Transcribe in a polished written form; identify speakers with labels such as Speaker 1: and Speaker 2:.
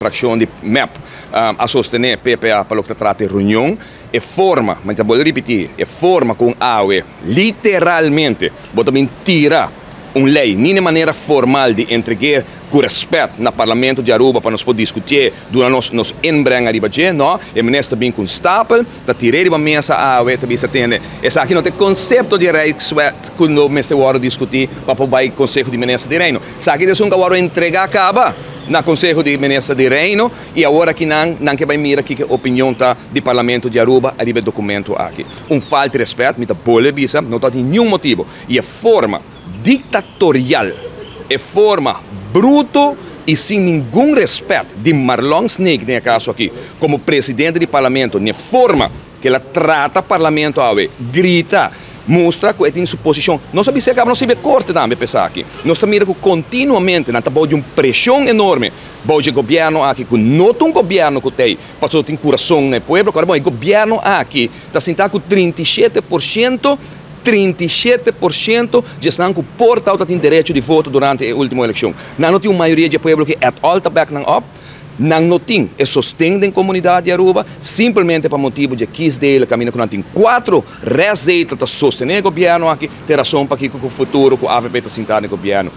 Speaker 1: fraccion di MEP a sostene PPA pa loke ta trata e reunion. E forma, mi ta bolbe ripiti, e forma con awe literalmente bo ta bin tira un ley, ni na manera formal di entregue cu respet na Parlamento di Aruba pa nos por discuti, duna nos inbreng ariba dje, no, e minister bin cu un stapel, ta tira riba mesa awe, ta bisa tende, esaki no ta e concepto di Rijkswet cu lo mester wordo discuti pa por bay Conseho di Minister di Reino. Esaki ta esun cu a wordo entrega caba na Conseho di Minister di Reino y awor aki nan ke bay mira kiko e opinion ta di Parlamento di Aruba ariba e documento aki. Un falta di respet, mi ta bolbe bisa, no ta tin niun motibo y e forma dictatorial, e forma bruto y sin ningun respet di Marlon Sneek den e caso aki como presidente di Parlamento, n'e forma cu el a trata Parlamento awe, grita, mustra cu e tin su posicion. Nos a bisa caba nos riba e corte tambe pa esaki. Nos ta mira cu continuamente nan ta bao di un presion enorme bao dje gobierno aki, cu no ta un gobierno cu t'ey pasobra tin curason na e pueblo. Ahora bon, e gobierno aki ta sinta cu 37%, 37% di esnan cu por tawata tin derecho di voto durante e ultimo eleccion. Nan no tin un mayoria di e pueblo cu at all ta back nan up. Nan no tin e sosten den comunidad di Aruba, simplemente pa motibo di e kiesdelen caminda cu nan tin cuatro restzetel ta sostene e gobierno aki, ta e rason pakico cu futuro cu AVP ta sinta den gobierno.